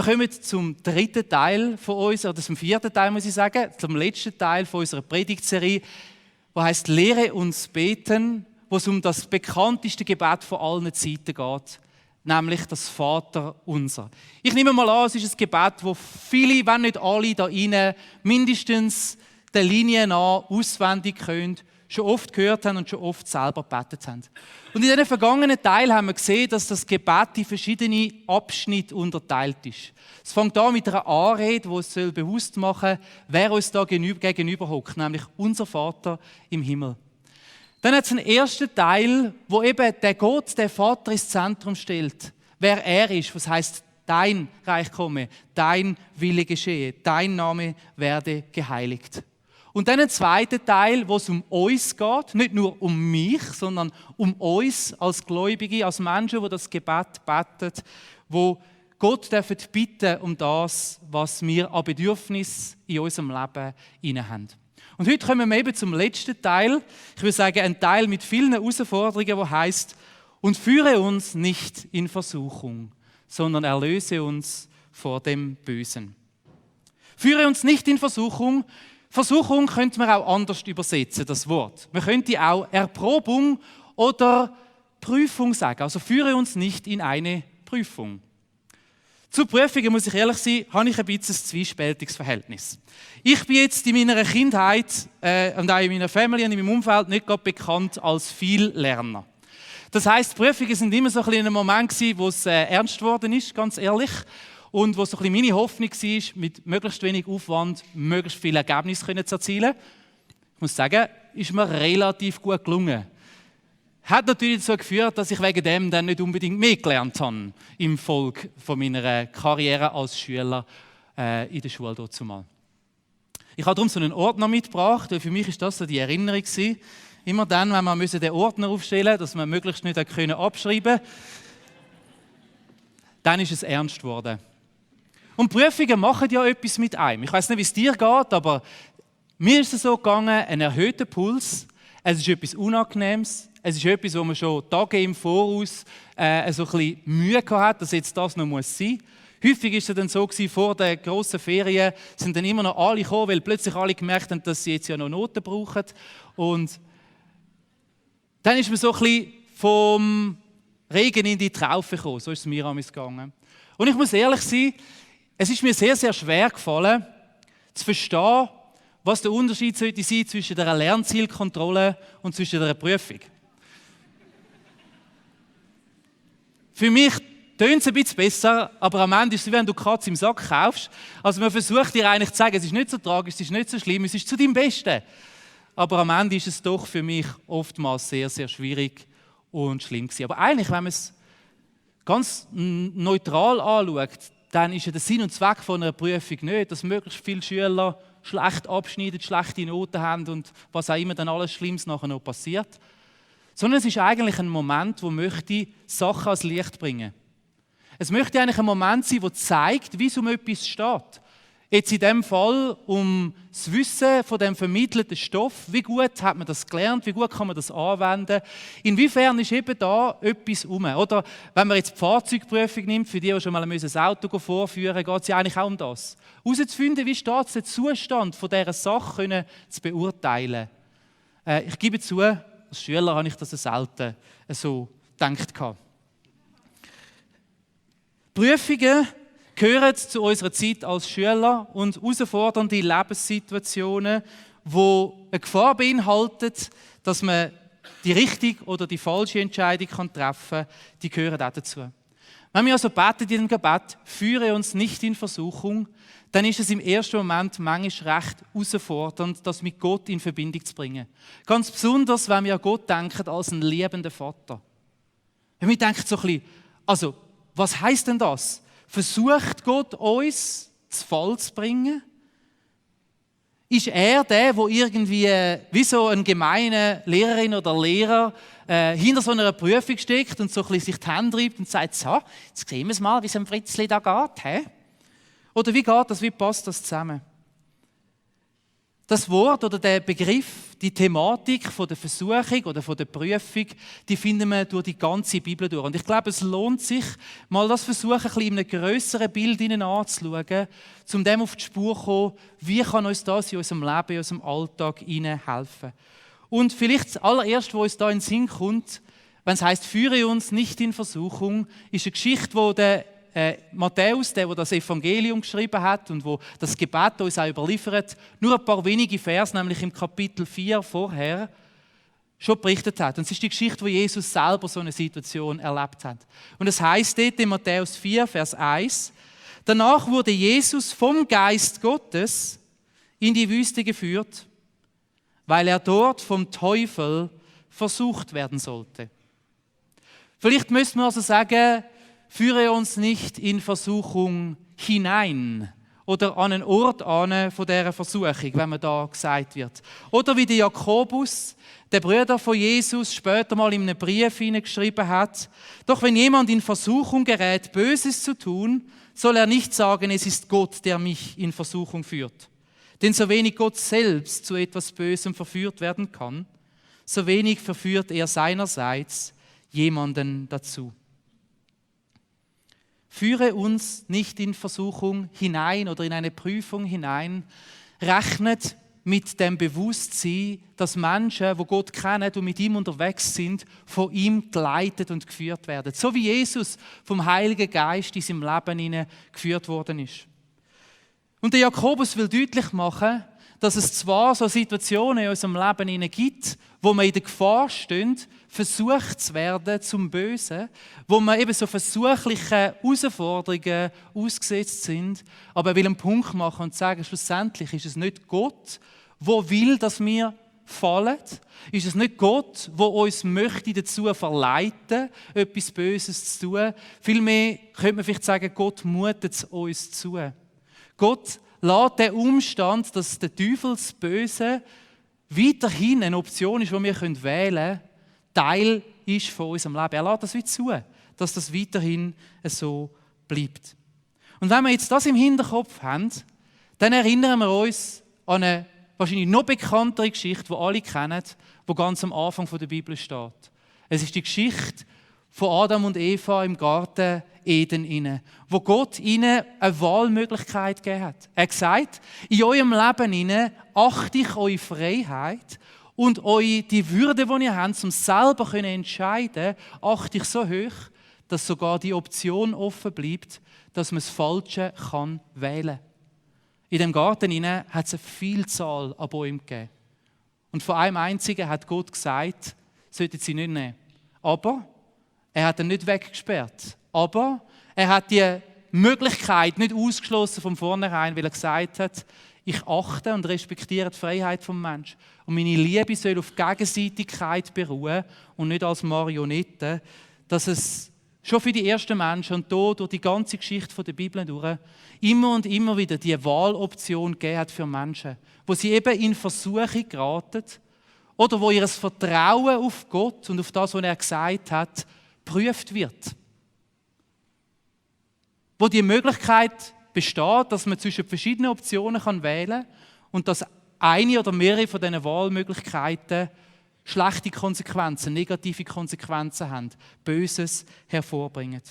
Wir kommen zum dritten Teil von uns, oder zum vierten Teil, muss ich sagen, zum letzten Teil von unserer Predigtserie, der heisst «Lehre uns beten», wo es um das bekannteste Gebet von allen Zeiten geht, nämlich das Vaterunser. Ich nehme mal an, es ist ein Gebet, das viele, wenn nicht alle da rein, mindestens der Linie nach auswendig können, schon oft gehört haben und schon oft selber gebetet haben. Und in diesem vergangenen Teil haben wir gesehen, dass das Gebet in verschiedene Abschnitte unterteilt ist. Es fängt an mit einer Anrede, die es bewusst machen soll, wer uns da gegenüber hockt, nämlich unser Vater im Himmel. Dann hat es einen ersten Teil, wo eben der Gott, der Vater, ins Zentrum stellt. Wer er ist, was heißt dein Reich komme, dein Wille geschehe, dein Name werde geheiligt. Und dann ein zweiter Teil, wo es um uns geht, nicht nur um mich, sondern um uns als Gläubige, als Menschen, die das Gebet beten, wo Gott dürfen bitten um das, was wir an Bedürfnis in unserem Leben inne haben. Und heute kommen wir eben zum letzten Teil. Ich würde sagen, ein Teil mit vielen Herausforderungen, der heisst: Und führe uns nicht in Versuchung, sondern erlöse uns vor dem Bösen. Führe uns nicht in Versuchung. Versuchung könnte man auch anders übersetzen, das Wort. Man könnte auch Erprobung oder Prüfung sagen. Also führe uns nicht in eine Prüfung. Zu Prüfungen, muss ich ehrlich sein, habe ich ein bisschen ein zwiespältiges Verhältnis. Ich bin jetzt in meiner Kindheit und auch in meiner Familie und in meinem Umfeld nicht gerade bekannt als Viellerner. Das heisst, Prüfungen sind immer so ein bisschen ein Moment gewesen, wo es ernst geworden ist, ganz ehrlich. Und wo so ein bisschen meine Hoffnung war, mit möglichst wenig Aufwand möglichst viele Ergebnisse zu erzielen. Ich muss sagen, ist mir relativ gut gelungen. Hat natürlich dazu geführt, dass ich wegen dem dann nicht unbedingt mehr gelernt habe im Folge von meiner Karriere als Schüler in der Schule dazumal. Ich habe darum so einen Ordner mitgebracht, weil für mich ist das so die Erinnerung gewesen. Immer dann, wenn wir den Ordner aufstellen mussten, dass wir möglichst nicht abschreiben konnten, dann ist es ernst geworden. Und Prüfungen machen ja etwas mit einem. Ich weiss nicht, wie es dir geht, aber mir ist es so gegangen, ein erhöhter Puls, es ist etwas Unangenehmes, es ist etwas, wo man schon Tage im Voraus so ein bisschen Mühe hat, dass jetzt das noch sein muss. Häufig war es dann so, vor den grossen Ferien sind dann immer noch alle gekommen, weil plötzlich alle gemerkt haben, dass sie jetzt ja noch Noten brauchen. Und dann ist man so ein bisschen vom Regen in die Traufe gekommen, so ist es mir damals gegangen. Und ich muss ehrlich sein, es ist mir sehr, sehr schwer gefallen, zu verstehen, was der Unterschied sollte sein zwischen der Lernzielkontrolle und zwischen der Prüfung. Für mich tönt es ein bisschen besser, aber am Ende ist es wie wenn du Katz im Sack kaufst. Also man versucht dir eigentlich zu sagen, es ist nicht so tragisch, es ist nicht so schlimm, es ist zu deinem Besten. Aber am Ende ist es doch für mich oftmals sehr, sehr schwierig und schlimm gewesen. Aber eigentlich, wenn man es ganz neutral anschaut, dann ist ja der Sinn und Zweck von einer Prüfung nicht, dass möglichst viele Schüler schlecht abschneiden, schlechte Noten haben und was auch immer dann alles Schlimmes nachher noch passiert. Sondern es ist eigentlich ein Moment, wo möchte Sachen ans Licht bringen. Es möchte eigentlich ein Moment sein, der zeigt, wie es um etwas steht. Jetzt in diesem Fall um das Wissen von dem vermittelten Stoff. Wie gut hat man das gelernt? Wie gut kann man das anwenden? Inwiefern ist eben da etwas rum? Oder wenn man jetzt die Fahrzeugprüfung nimmt, für die schon mal ein Auto vorführen müssen, geht es ja eigentlich auch um das. Herauszufinden, wie steht der Zustand von dieser Sache zu beurteilen. Ich gebe zu, als Schüler habe ich das selten so gedacht. Prüfungen gehören zu unserer Zeit als Schüler und herausfordernde Lebenssituationen, die eine Gefahr beinhalten, dass man die richtige oder die falsche Entscheidung treffen kann, die gehören auch dazu. Wenn wir also beten in dem Gebet, führe uns nicht in Versuchung, dann ist es im ersten Moment manchmal recht herausfordernd, das mit Gott in Verbindung zu bringen. Ganz besonders, wenn wir an Gott denken als einen liebenden Vater. Wenn wir denken so ein bisschen, also, was heisst denn das? Versucht Gott uns zu Fall zu bringen? Ist er der irgendwie wie so ein gemeiner Lehrerin oder Lehrer hinter so einer Prüfung steckt und so ein bisschen sich die Hände reibt und sagt, so, jetzt sehen wir es mal, wie es dem Fritzli da geht. He? Oder wie geht das, wie passt das zusammen? Das Wort oder der Begriff, die Thematik von der Versuchung oder von der Prüfung, die finden wir durch die ganze Bibel durch. Und ich glaube, es lohnt sich, mal das Versuchen ein bisschen in einem grösseren Bild anzuschauen, um dem auf die Spur zu kommen, wie kann uns das in unserem Leben, in unserem Alltag helfen. Und vielleicht das allererste, was uns da in den Sinn kommt, wenn es heisst, führe uns nicht in Versuchung, ist eine Geschichte, wo der Matthäus, der das Evangelium geschrieben hat und wo das Gebet uns auch überliefert, nur ein paar wenige Verse, nämlich im Kapitel 4 vorher, schon berichtet hat. Und es ist die Geschichte, wo Jesus selber so eine Situation erlebt hat. Und es heißt dort in Matthäus 4, Vers 1, danach wurde Jesus vom Geist Gottes in die Wüste geführt, weil er dort vom Teufel versucht werden sollte. Vielleicht müssen wir also sagen, führe uns nicht in Versuchung hinein oder an einen Ort an von dieser Versuchung, wenn man da gesagt wird. Oder wie der Jakobus, der Bruder von Jesus, später mal in einem Brief hineingeschrieben hat, doch wenn jemand in Versuchung gerät, Böses zu tun, soll er nicht sagen, es ist Gott, der mich in Versuchung führt. Denn so wenig Gott selbst zu etwas Bösem verführt werden kann, so wenig verführt er seinerseits jemanden dazu. Führe uns nicht in Versuchung hinein oder in eine Prüfung hinein. Rechnet mit dem Bewusstsein, dass Menschen, die Gott kennen und mit ihm unterwegs sind, von ihm geleitet und geführt werden. So wie Jesus vom Heiligen Geist in seinem Leben geführt worden ist. Und der Jakobus will deutlich machen, dass es zwar so Situationen in unserem Leben gibt, wo wir in der Gefahr stehen, versucht zu werden zum Bösen, wo wir eben so versuchlichen Herausforderungen ausgesetzt sind, aber er will einen Punkt machen und sagen, schlussendlich ist es nicht Gott, der will, dass wir fallen. Ist es nicht Gott, der uns möchte dazu verleiten, etwas Böses zu tun. Vielmehr könnte man vielleicht sagen, Gott mutet es uns zu. Gott lässt den Umstand, dass der Teufel das Böse weiterhin eine Option ist, die wir wählen können, Teil ist von unserem Leben. Er lässt das wie zu, dass das weiterhin so bleibt. Und wenn wir jetzt das im Hinterkopf haben, dann erinnern wir uns an eine wahrscheinlich noch bekanntere Geschichte, die alle kennen, die ganz am Anfang der Bibel steht. Es ist die Geschichte von Adam und Eva im Garten Eden, wo Gott ihnen eine Wahlmöglichkeit gegeben hat. Er hat gesagt, in eurem Leben achte ich eure Freiheit und die Würde, die ihr habt, um selber zu entscheiden, achte ich so hoch, dass sogar die Option offen bleibt, dass man das Falsche wählen kann. In dem Garten hat es eine Vielzahl an Bäumen gegeben. Und von einem einzigen hat Gott gesagt, sollten sie nicht nehmen. Aber er hat ihn nicht weggesperrt. Aber er hat die Möglichkeit nicht ausgeschlossen von vornherein, weil er gesagt hat, ich achte und respektiere die Freiheit des Menschen. Und meine Liebe soll auf Gegenseitigkeit beruhen und nicht als Marionette, dass es schon für die ersten Menschen und hier durch die ganze Geschichte der Bibel durch immer und immer wieder die Wahloption gegeben hat für Menschen, wo sie eben in Versuchung geraten oder wo ihr Vertrauen auf Gott und auf das, was er gesagt hat, geprüft wird. Wo die Möglichkeit besteht, dass man zwischen verschiedenen Optionen wählen kann und dass eine oder mehrere von diesen Wahlmöglichkeiten schlechte Konsequenzen, negative Konsequenzen haben, Böses hervorbringen.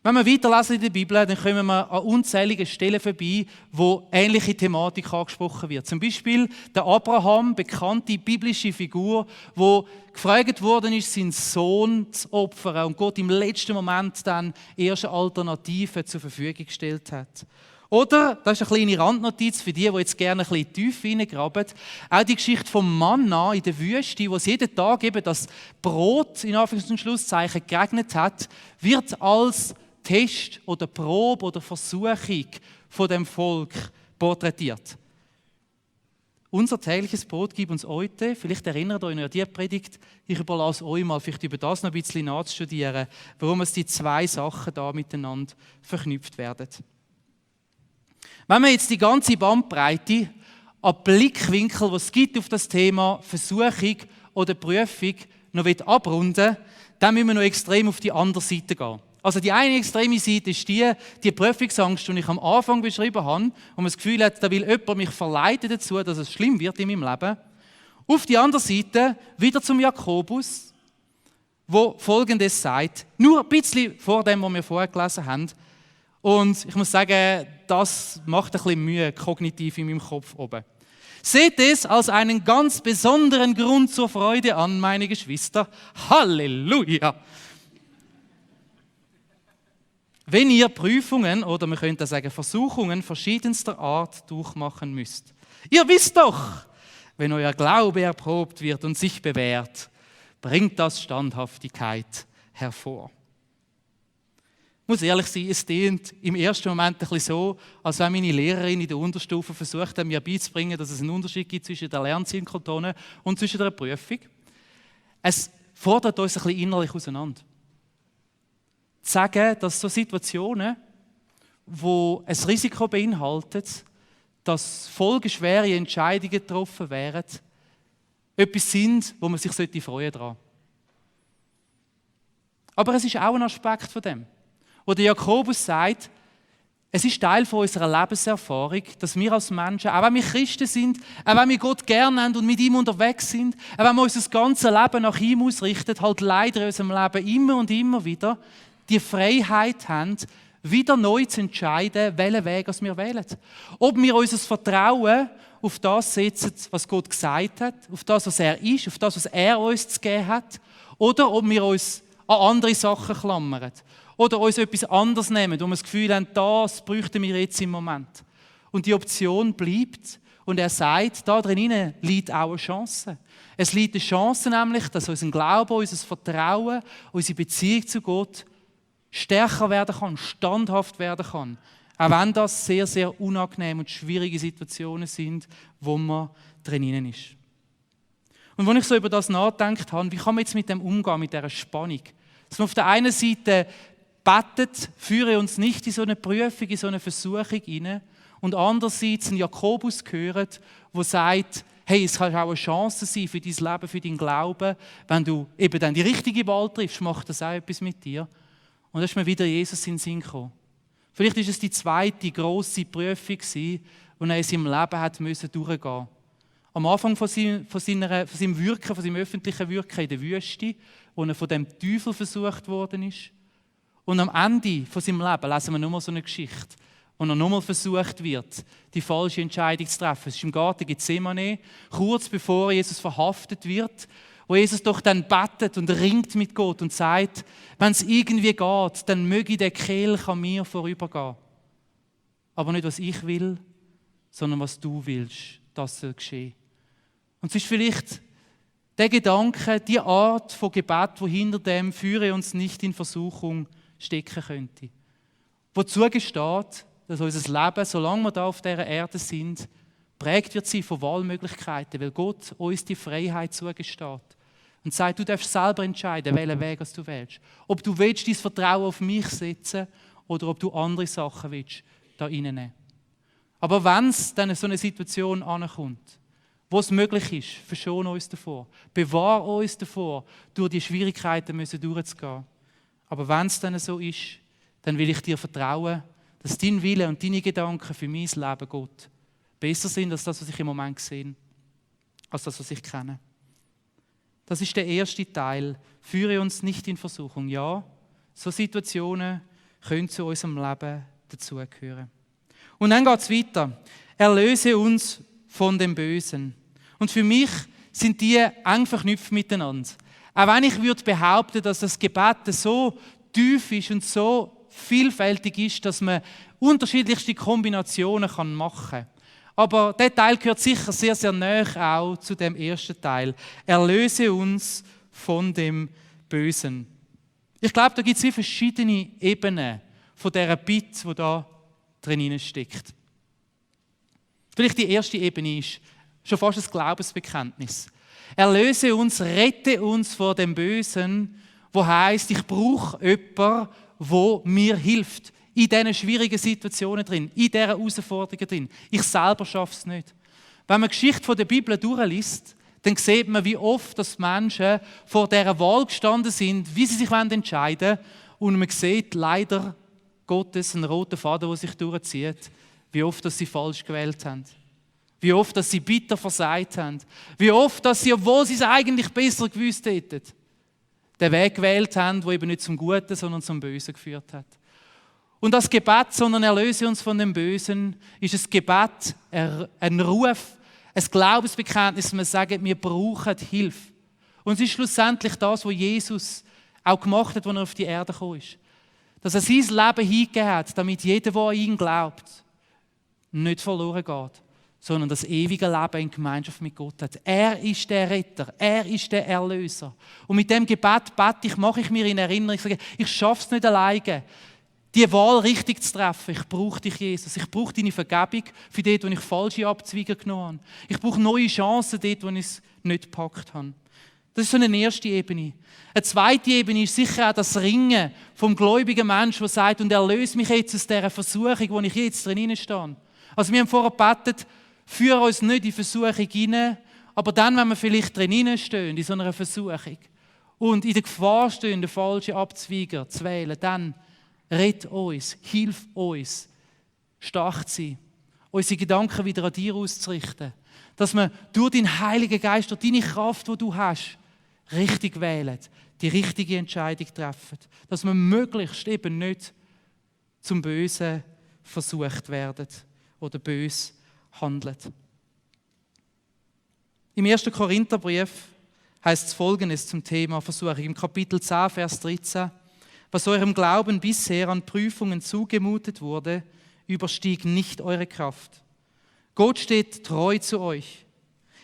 Wenn wir weiterlesen in der Bibel, dann kommen wir an unzähligen Stellen vorbei, wo ähnliche Thematik angesprochen wird. Zum Beispiel der Abraham, bekannte biblische Figur, wo gefragt worden ist, seinen Sohn zu opfern und Gott im letzten Moment dann erste Alternativen zur Verfügung gestellt hat. Oder, das ist eine kleine Randnotiz für die jetzt gerne ein bisschen tief hineingraben, auch die Geschichte vom Manna in der Wüste, wo es jeden Tag eben das Brot, in Anführungs- und Schlusszeichen, geregnet hat, wird als Test oder Probe oder Versuchung von dem Volk porträtiert. Unser tägliches Brot gib uns heute. Vielleicht erinnert euch an die Predigt. Ich überlasse euch mal, vielleicht über das noch ein bisschen nachzustudieren, warum es die zwei Sachen da miteinander verknüpft werden. Wenn wir jetzt die ganze Bandbreite an Blickwinkel, die es gibt auf das Thema Versuchung oder Prüfung, noch abrunden, dann müssen wir noch extrem auf die andere Seite gehen. Also die eine extreme Seite ist die Prüfungsangst, die ich am Anfang beschrieben habe, wo man das Gefühl hat, da will jemand mich verleiten dazu, dass es schlimm wird in meinem Leben. Auf die andere Seite wieder zum Jakobus, wo Folgendes sagt, nur ein bisschen vor dem, was wir vorher gelesen haben. Und ich muss sagen, das macht ein bisschen Mühe kognitiv in meinem Kopf oben. Seht es als einen ganz besonderen Grund zur Freude an, meine Geschwister. Halleluja! Wenn ihr Prüfungen oder man könnte sagen Versuchungen verschiedenster Art durchmachen müsst. Ihr wisst doch, wenn euer Glaube erprobt wird und sich bewährt, bringt das Standhaftigkeit hervor. Ich muss ehrlich sein, es klingt im ersten Moment ein bisschen so, als wenn meine Lehrerin in der Unterstufe versucht hat, mir beizubringen, dass es einen Unterschied gibt zwischen der Lernzielkanone und zwischen der Prüfung. Es fordert uns ein bisschen innerlich auseinander. Zu sagen, dass so Situationen, die ein Risiko beinhalten, dass folgenschwere Entscheidungen getroffen werden, etwas sind, wo man sich freuen sollte. Aber es ist auch ein Aspekt von dem, wo der Jakobus sagt, es ist Teil von unserer Lebenserfahrung, dass wir als Menschen, auch wenn wir Christen sind, auch wenn wir Gott gerne haben und mit ihm unterwegs sind, auch wenn wir unser ganzes Leben nach ihm ausrichten, halt leider in unserem Leben immer und immer wieder die Freiheit haben, wieder neu zu entscheiden, welchen Weg wir wählen. Ob wir unser Vertrauen auf das setzen, was Gott gesagt hat, auf das, was er ist, auf das, was er uns zu geben hat, oder ob wir uns an andere Sachen klammern oder uns etwas anderes nehmen, wo wir das Gefühl haben, das bräuchten wir jetzt im Moment. Und die Option bleibt und er sagt, da drin liegt auch eine Chance. Es liegt eine Chance nämlich, dass unser Glaube, unser Vertrauen, unsere Beziehung zu Gott stärker werden kann, standhaft werden kann. Auch wenn das sehr, sehr unangenehme und schwierige Situationen sind, wo man drinnen ist. Und wenn ich so über das nachgedacht habe, wie kann man jetzt mit dem umgehen, mit dieser Spannung? Dass man auf der einen Seite betet, führe uns nicht in so eine Prüfung, in so eine Versuchung hinein, und andererseits einen Jakobus gehört, der sagt, hey, es kann auch eine Chance sein für dein Leben, für deinen Glauben, wenn du eben dann die richtige Wahl triffst, macht das auch etwas mit dir. Und da ist mir wieder Jesus in den Sinn gekommen. Vielleicht ist es die zweite grosse Prüfung, die er in seinem Leben hat durchgehen musste. Am Anfang von seinem Wirken, von seinem öffentlichen Wirken in der Wüste, wo er von dem Teufel versucht worden ist. Und am Ende von seinem Leben lesen wir nochmal so eine Geschichte, wo er nochmal versucht wird, die falsche Entscheidung zu treffen. Es ist im Garten Gethsemane, kurz bevor Jesus verhaftet wird, wo Jesus doch dann betet und ringt mit Gott und sagt, wenn es irgendwie geht, dann möge der Kelch an mir vorübergehen. Aber nicht, was ich will, sondern was du willst, das soll geschehen. Und es ist vielleicht der Gedanke, die Art von Gebet, wo hinter dem «Führe uns nicht in Versuchung» stecken könnte. Wo zugesteht, dass unser Leben, solange wir da auf dieser Erde sind, prägt wird sie von Wahlmöglichkeiten, weil Gott uns die Freiheit zugesteht. Und sagt, du darfst selber entscheiden, welchen Weg du wählst. Ob du willst, dein Vertrauen auf mich setzen oder ob du andere Sachen willst, da reinnehmen. Aber wenn es dann so eine Situation ankommt, wo es möglich ist, verschone uns davor. Bewahre uns davor, durch die Schwierigkeiten durchzugehen. Aber wenn es dann so ist, dann will ich dir vertrauen, dass dein Wille und deine Gedanken für mein Leben, Gott, besser sind als das, was ich im Moment sehe, als das, was ich kenne. Das ist der erste Teil. Führe uns nicht in Versuchung. Ja, so Situationen können zu unserem Leben dazugehören. Und dann geht es weiter. Erlöse uns von dem Bösen. Und für mich sind die eng verknüpft miteinander. Auch wenn ich würde behaupten, dass das Gebet so tief ist und so vielfältig ist, dass man unterschiedlichste Kombinationen machen kann. Aber der Teil gehört sicher sehr, sehr nahe auch zu dem ersten Teil. Erlöse uns von dem Bösen. Ich glaube, da gibt es verschiedene Ebenen von dieser Bitte, die da drin steckt. Vielleicht die erste Ebene ist schon fast ein Glaubensbekenntnis. Erlöse uns, rette uns vor dem Bösen, wo heisst, ich brauche jemanden, der mir hilft. In diesen schwierigen Situationen drin, in diesen Herausforderungen drin. Ich selber schaffe es nicht. Wenn man die Geschichte der Bibel durchliest, dann sieht man, wie oft dass Menschen vor dieser Wahl gestanden sind, wie sie sich entscheiden wollen. und man sieht leider Gottes einen roten Faden, der sich durchzieht, wie oft dass sie falsch gewählt haben. Wie oft dass sie bitter versagt haben. Wie oft dass sie, obwohl sie es eigentlich besser gewusst hätten, den Weg gewählt haben, der eben nicht zum Guten, sondern zum Bösen geführt hat. Und das Gebet, sondern erlöse uns von dem Bösen, ist ein Gebet, ein Ruf, ein Glaubensbekenntnis, wir sagen, wir brauchen Hilfe. Und es ist schlussendlich das, was Jesus auch gemacht hat, als er auf die Erde gekommen ist. Dass er sein Leben hingegeben hat, damit jeder, der an ihn glaubt, nicht verloren geht, sondern das ewige Leben in Gemeinschaft mit Gott hat. Er ist der Retter, er ist der Erlöser. Und mit dem Gebet bete ich, mache ich mir in Erinnerung, ich sage, ich schaffe es nicht alleine, die Wahl richtig zu treffen. Ich brauche dich, Jesus. Ich brauche deine Vergebung für dort, wo ich falsche Abzweige genommen habe. Ich brauche neue Chancen dort, wo ich es nicht gepackt habe. Das ist so eine erste Ebene. Eine zweite Ebene ist sicher auch das Ringen vom gläubigen Menschen, der sagt, und erlöse mich jetzt aus dieser Versuchung, wo ich jetzt drin stehe. Also wir haben vorher gebetet, führe uns nicht in Versuchung hinein, aber dann, wenn wir vielleicht drin stehen, in so einer Versuchung, und in der Gefahr stehen, den falschen Abzweiger zu wählen, dann rett uns, hilf uns, stark zu sein, unsere Gedanken wieder an dir auszurichten, dass wir durch deinen Heiligen Geist, durch deine Kraft, die du hast, richtig wählen, die richtige Entscheidung treffen, dass wir möglichst eben nicht zum Bösen versucht werden oder bös handeln. Im 1. Korintherbrief heißt es Folgendes zum Thema Versuchung, im Kapitel 10, Vers 13: Was eurem Glauben bisher an Prüfungen zugemutet wurde, überstieg nicht eure Kraft. Gott steht treu zu euch.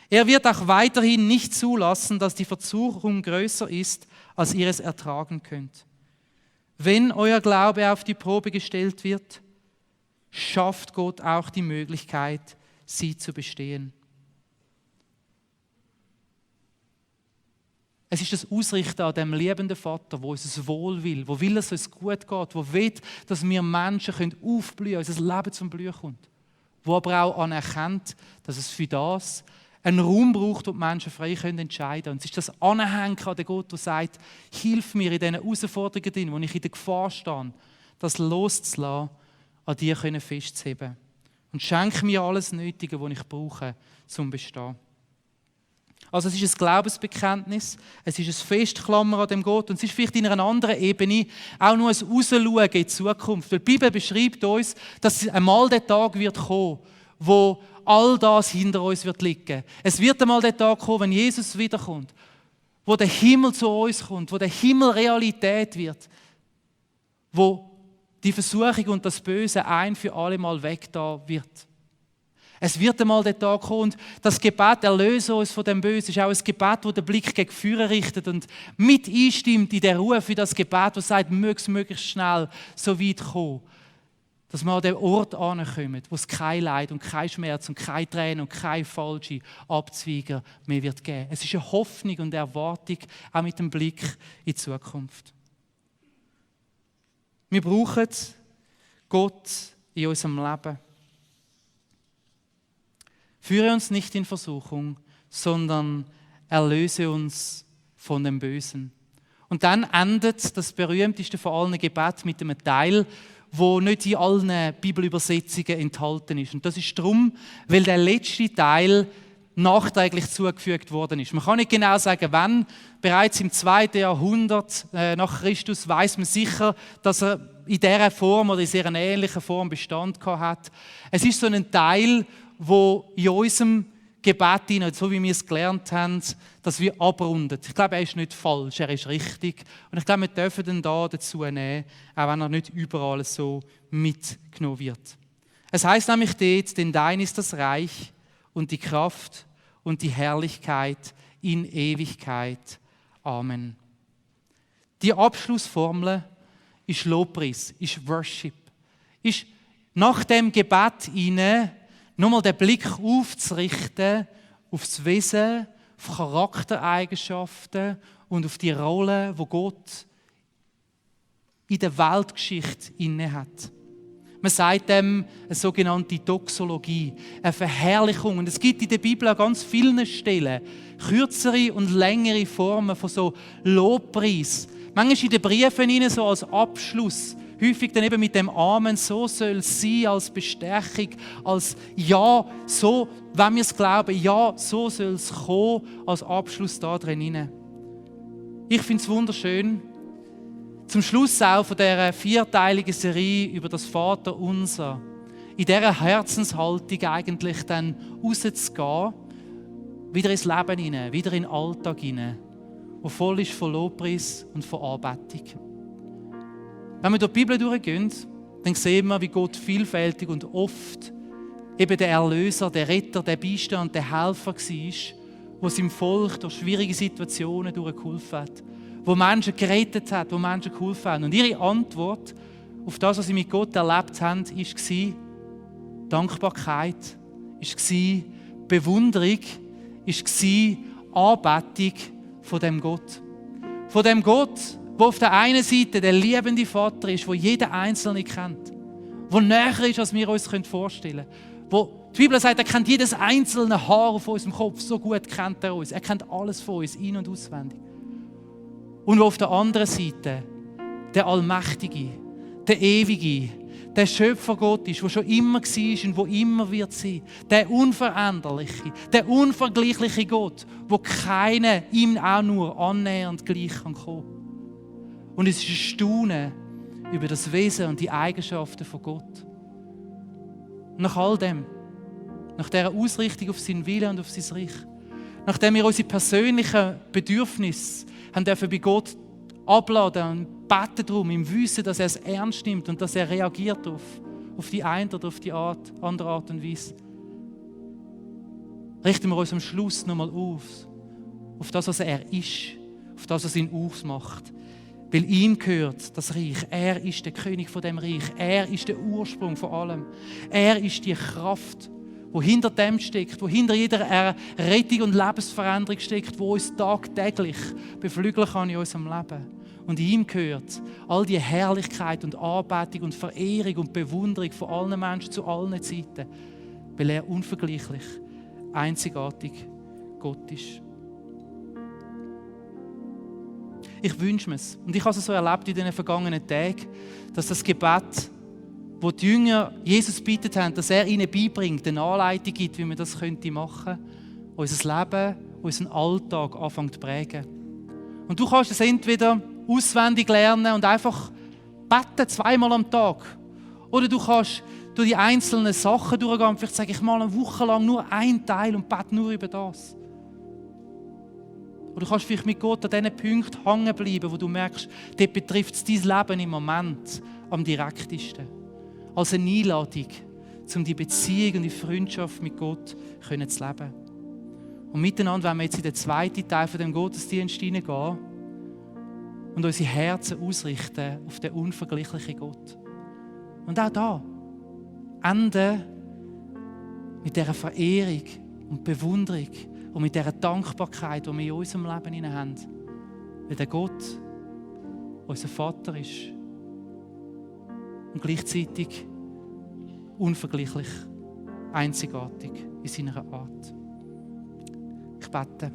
Er wird auch weiterhin nicht zulassen, dass die Versuchung größer ist, als ihr es ertragen könnt. Wenn euer Glaube auf die Probe gestellt wird, schafft Gott auch die Möglichkeit, sie zu bestehen. Es ist das Ausrichten an dem liebenden Vater, der uns das Wohl will, der will, dass es uns gut geht, der will, dass wir Menschen aufblühen können, unser Leben zum Blühen kommt. Der aber auch anerkennt, dass es für das einen Raum braucht, wo die Menschen frei entscheiden können. Und es ist das Anhängen an den Gott, der sagt, hilf mir in diesen Herausforderungen, wo ich in der Gefahr stehe, das loszulassen, an dir festzuheben. Und schenk mir alles Nötige, was ich brauche, zum Bestehen. Also es ist ein Glaubensbekenntnis, es ist ein Festklammern an dem Gott und es ist vielleicht in einer anderen Ebene auch nur ein Rausschauen in die Zukunft. Weil die Bibel beschreibt uns, dass einmal der Tag wird kommen, wo all das hinter uns wird liegen. Es wird einmal der Tag kommen, wenn Jesus wiederkommt, wo der Himmel zu uns kommt, wo der Himmel Realität wird, wo die Versuchung und das Böse ein für alle Mal weg da wird. Es wird einmal der Tag kommen und das Gebet, erlöse uns von dem Bösen, ist auch ein Gebet, das den Blick gegen Führer richtet und mit einstimmt in den Ruf für das Gebet, das sagt, möge es möglichst schnell so weit kommen, dass wir an den Ort ankommen, wo es kein Leid und kein Schmerz und keine Tränen und keine falsche Abzweiger mehr wird geben. Es ist eine Hoffnung und eine Erwartung, auch mit dem Blick in die Zukunft. Wir brauchen Gott in unserem Leben. Führe uns nicht in Versuchung, sondern erlöse uns von dem Bösen. Und dann endet das berühmteste von allen Gebet mit einem Teil, wo nicht in allen Bibelübersetzungen enthalten ist. Und das ist darum, weil der letzte Teil nachträglich zugefügt worden ist. Man kann nicht genau sagen, wann. Bereits im 2. Jahrhundert nach Christus weiß man sicher, dass er in dieser Form oder in sehr einer ähnlichen Form Bestand hat. Es ist so ein Teil, wo in unserem Gebet, so wie wir es gelernt haben, dass wir abrundet. Ich glaube, er ist nicht falsch, er ist richtig. Und ich glaube, wir dürfen ihn da dazu nehmen, auch wenn er nicht überall so mitgenommen wird. Es heißt nämlich dort, denn dein ist das Reich und die Kraft und die Herrlichkeit in Ewigkeit. Amen. Die Abschlussformel ist Lobpreis, ist Worship. Ist nach dem Gebet nochmal den Blick aufzurichten auf das Wesen, auf Charaktereigenschaften und auf die Rolle, die Gott in der Weltgeschichte inne hat. Man sagt dem eine sogenannte Doxologie, eine Verherrlichung. Und es gibt in der Bibel an ganz vielen Stellen kürzere und längere Formen von so Lobpreis. Manchmal in den Briefen hinein, so als Abschluss, häufig dann eben mit dem Amen, so soll es sein, als Bestärkung, als Ja, so, wenn wir es glauben, ja, so soll es kommen, als Abschluss da drin hinein. Ich finde es wunderschön, zum Schluss auch von dieser 4-teiligen Serie über das Vaterunser, in dieser Herzenshaltung eigentlich dann rauszugehen, wieder ins Leben hinein, wieder in den Alltag hinein, der voll ist von Lobpreis und von Anbetung. Wenn wir durch die Bibel durchgehen, dann sehen wir, wie Gott vielfältig und oft eben der Erlöser, der Retter, der Beistand, der Helfer war, der seinem Volk durch schwierige Situationen durchgeholfen hat, wo Menschen gerettet hat, wo Menschen geholfen haben. Und ihre Antwort auf das, was sie mit Gott erlebt haben, war Dankbarkeit, war Bewunderung, war Anbetung von dem Gott. Von dem Gott, der auf der einen Seite der liebende Vater ist, der jeden Einzelnen kennt, der näher ist, als wir uns vorstellen können. Wo die Bibel sagt, er kennt jedes einzelne Haar auf unserem Kopf, so gut kennt er uns. Er kennt alles von uns, in- und auswendig. Und wo auf der anderen Seite der Allmächtige, der Ewige, der Schöpfer Gott ist, der schon immer war und wo immer wird sein. Der Unveränderliche, der unvergleichliche Gott, wo keiner ihm auch nur annähernd gleich kann kommen. Und es ist ein Staunen über das Wesen und die Eigenschaften von Gott. Und nach all dem, nach dieser Ausrichtung auf seinen Willen und auf sein Reich, nachdem wir unsere persönlichen Bedürfnisse haben dürfen bei Gott abladen und beten darum, im Wissen, dass er es ernst nimmt und dass er reagiert auf die eine oder auf die andere Art und Weise, richten wir uns am Schluss nochmal auf das, was er ist, auf das, was ihn ausmacht. Weil ihm gehört das Reich. Er ist der König von dem Reich. Er ist der Ursprung von allem. Er ist die Kraft, wo hinter dem steckt, wo hinter jeder Rettung und Lebensveränderung steckt, wo uns tagtäglich beflügeln kann in unserem Leben. Und ihm gehört all die Herrlichkeit und Anbetung und Verehrung und Bewunderung von allen Menschen zu allen Zeiten, weil er unvergleichlich, einzigartig Gott ist. Ich wünsche mir es. Und ich habe es so erlebt in den vergangenen Tagen, dass das Gebet, wo die Jünger Jesus bittet haben, dass er ihnen beibringt, eine Anleitung gibt, wie man das machen könnte, unser Leben, unseren Alltag anfängt zu prägen. Und du kannst es entweder auswendig lernen und einfach beten, 2-mal am Tag. Oder du kannst durch die einzelnen Sachen durchgehen und vielleicht sage ich mal eine Woche lang nur einen Teil und bete nur über das. Oder du kannst vielleicht mit Gott an diesen Punkten hängen bleiben, wo du merkst, dort betrifft es dein Leben im Moment am direktesten. Als eine Einladung, um die Beziehung und die Freundschaft mit Gott zu leben. Und miteinander werden wir jetzt in den zweiten Teil von dem Gottesdienst hineingehen und unsere Herzen ausrichten auf den unvergleichlichen Gott. Und auch da enden mit dieser Verehrung und Bewunderung und mit dieser Dankbarkeit, die wir in unserem Leben haben. Weil der Gott unser Vater ist und gleichzeitig unvergleichlich, einzigartig in seiner Art. Ich bete.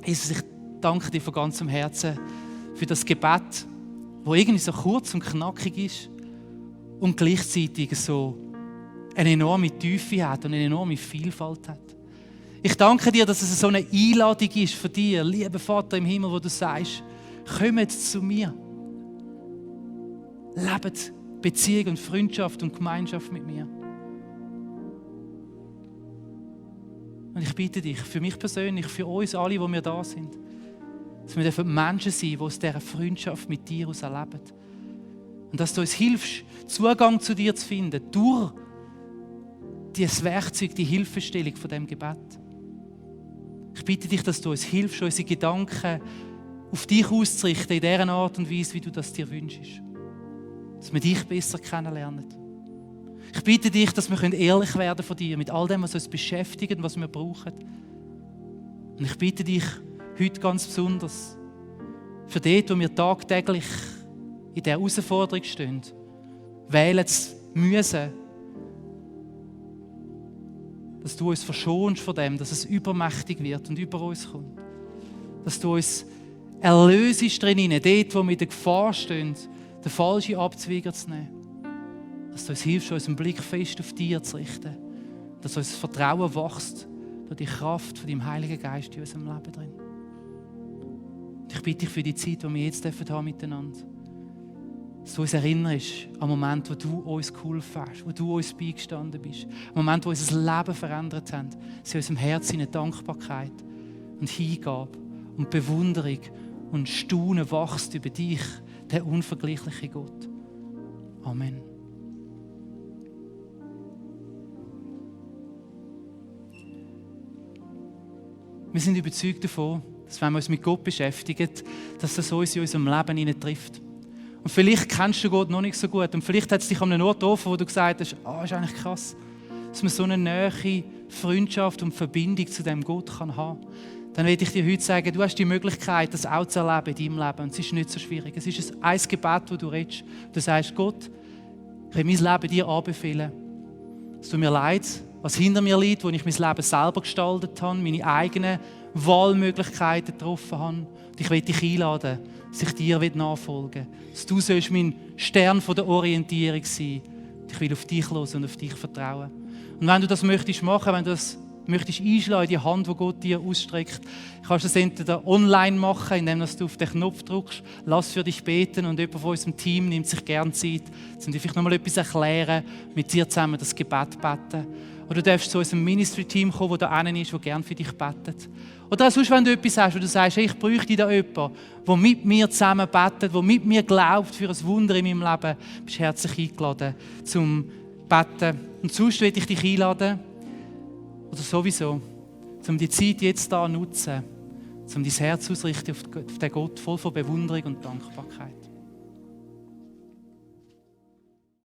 Jesus, ich danke dir von ganzem Herzen für das Gebet, das irgendwie so kurz und knackig ist und gleichzeitig so eine enorme Tiefe hat und eine enorme Vielfalt hat. Ich danke dir, dass es so eine Einladung ist von dir, lieber Vater im Himmel, wo du sagst, kommt zu mir. Lebt Beziehung und Freundschaft und Gemeinschaft mit mir. Und ich bitte dich, für mich persönlich, für uns alle, die wir da sind, dass wir Menschen sein, die aus dieser Freundschaft mit dir aus erleben. Und dass du uns hilfst, Zugang zu dir zu finden, durch dieses Werkzeug, die Hilfestellung von dem Gebet. Ich bitte dich, dass du uns hilfst, unsere Gedanken auf dich auszurichten, in dieser Art und Weise, wie du das dir wünschst. Dass wir dich besser kennenlernen. Ich bitte dich, dass wir ehrlich werden von dir, mit all dem, was uns beschäftigt und was wir brauchen. Und ich bitte dich heute ganz besonders, für dort, wo wir tagtäglich in dieser Herausforderung stehen, wählen zu müssen, dass du uns verschonst von dem, dass es übermächtig wird und über uns kommt. Dass du uns erlösisch drin, dort, wo wir in der Gefahr stehen, den falschen Abzweiger zu nehmen. Dass du uns hilfst, unseren Blick fest auf dich zu richten. Dass unser Vertrauen wächst durch die Kraft von deinem Heiligen Geist in unserem Leben drin. Und ich bitte dich für die Zeit, die wir jetzt haben miteinander. Dass du uns erinnerst an den Moment, wo du uns geholfen hast, wo du uns beigestanden bist. An den Moment, wo unser Leben verändert hat. Sie in unserem Herzen eine Dankbarkeit und Hingabe und Bewunderung und Staunen wächst über dich, der unvergleichliche Gott. Amen. Wir sind überzeugt davon, dass wenn wir uns mit Gott beschäftigen, dass das uns in unserem Leben trifft. Und vielleicht kennst du Gott noch nicht so gut und vielleicht hat es dich an einem Ort getroffen, wo du gesagt hast, ist eigentlich krass, dass man so eine Nähe, Freundschaft und Verbindung zu dem Gott haben kann. Dann will ich dir heute sagen, du hast die Möglichkeit, das auch zu erleben in deinem Leben. Und es ist nicht so schwierig. Es ist ein Gebet, das du redest. Du sagst, Gott, ich will mein Leben dir anbefehlen. Es tut mir leid, was hinter mir liegt, wo ich mein Leben selber gestaltet habe, meine eigenen Wahlmöglichkeiten getroffen habe. Und ich will dich einladen, dass ich dir nachfolgen will. Dass du sollst mein Stern von der Orientierung sein. Ich will auf dich hören und auf dich vertrauen. Und wenn du das möchtest machen, wenn du das möchtest einschlagen in die Hand, die Gott dir ausstreckt, kannst du das entweder online machen, indem du auf den Knopf drückst, lass für dich beten und jemand von unserem Team nimmt sich gerne Zeit, um dir vielleicht nochmal etwas erklären, mit dir zusammen das Gebet beten. Oder du darfst zu unserem Ministry-Team kommen, das da ist, das gerne für dich betet. Oder auch sonst, wenn du etwas hast, wo du sagst, hey, ich bräuchte da jemanden, der mit mir zusammen betet, der mit mir glaubt für ein Wunder in meinem Leben, bist herzlich eingeladen zum Beten. Und sonst will ich dich einladen, oder sowieso, um die Zeit jetzt da zu nutzen, um dein Herz auszurichten auf den Gott voll von Bewunderung und Dankbarkeit.